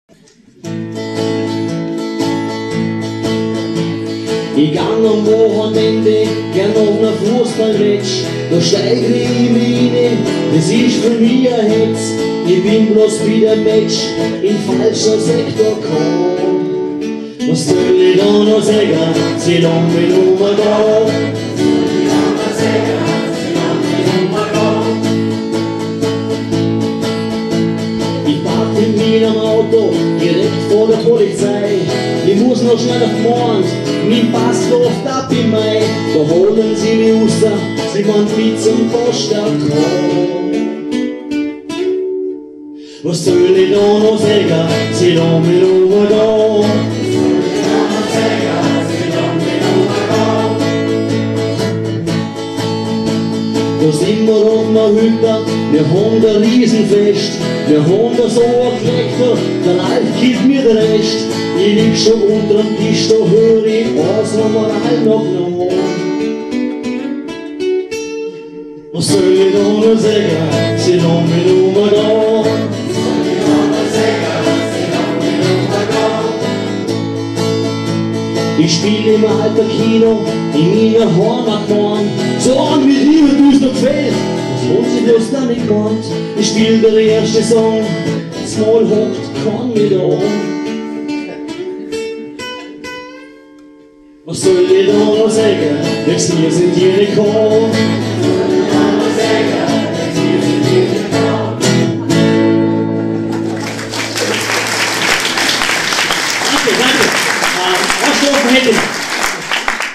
Ich gang am Wochenende gern auf ner Fußballmatch, da steig ich rein, das ist für mich ein Hetz. Ich bin bloß wieder Match in falscher Sektor gekommen. Was soll ich da noch sagen, sie lang mich Nummer da. Ich park mit meinem Auto direkt vor der Polizei. Ich muss noch schnell nach Mond, mein Pass läuft ab im Mai. Da holen sie mich raus, sie wollen mich zum Poststag kommen. Was soll ich da noch sagen, sie lassen mich nur da. Da sind wir auf einer Hütte, wir haben ein Riesenfest. Wir haben da so ein Kleckter, der Ralf gibt mir den Rest. Ich lieg schon unterm Tisch, da hör ich eins nochmal ein noch noch. Was soll ich da noch sagen, sie lassen mich nur da. Ich spiel im alten Kino, in meiner Heimatbahn. So an wie dir, du es noch gefällt, was haben sie bloß da nicht gemeint. Ich spiel der erste Song, das Mal hockt kein mit an. Was soll ich da noch sagen, wenn's mir sind die nicht gekommen.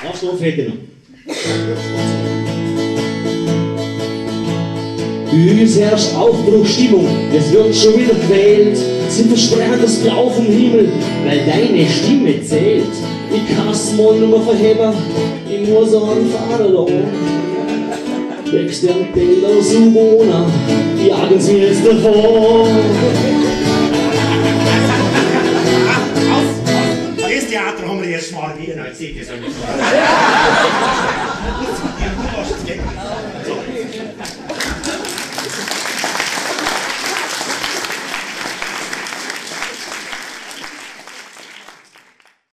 Aufstehen hätte noch. Üs herrscht Aufbruchstimmung, es wird schon wieder gewählt. Sie versprechen das Blau vom Himmel, weil deine Stimme zählt. Ich kann's mal nur verheben, ich muss einen Fahrer lassen. Wächst der Teller aus Ubona, jagen sie jetzt davon. Das Theater haben wir erst mal wieder, als ich das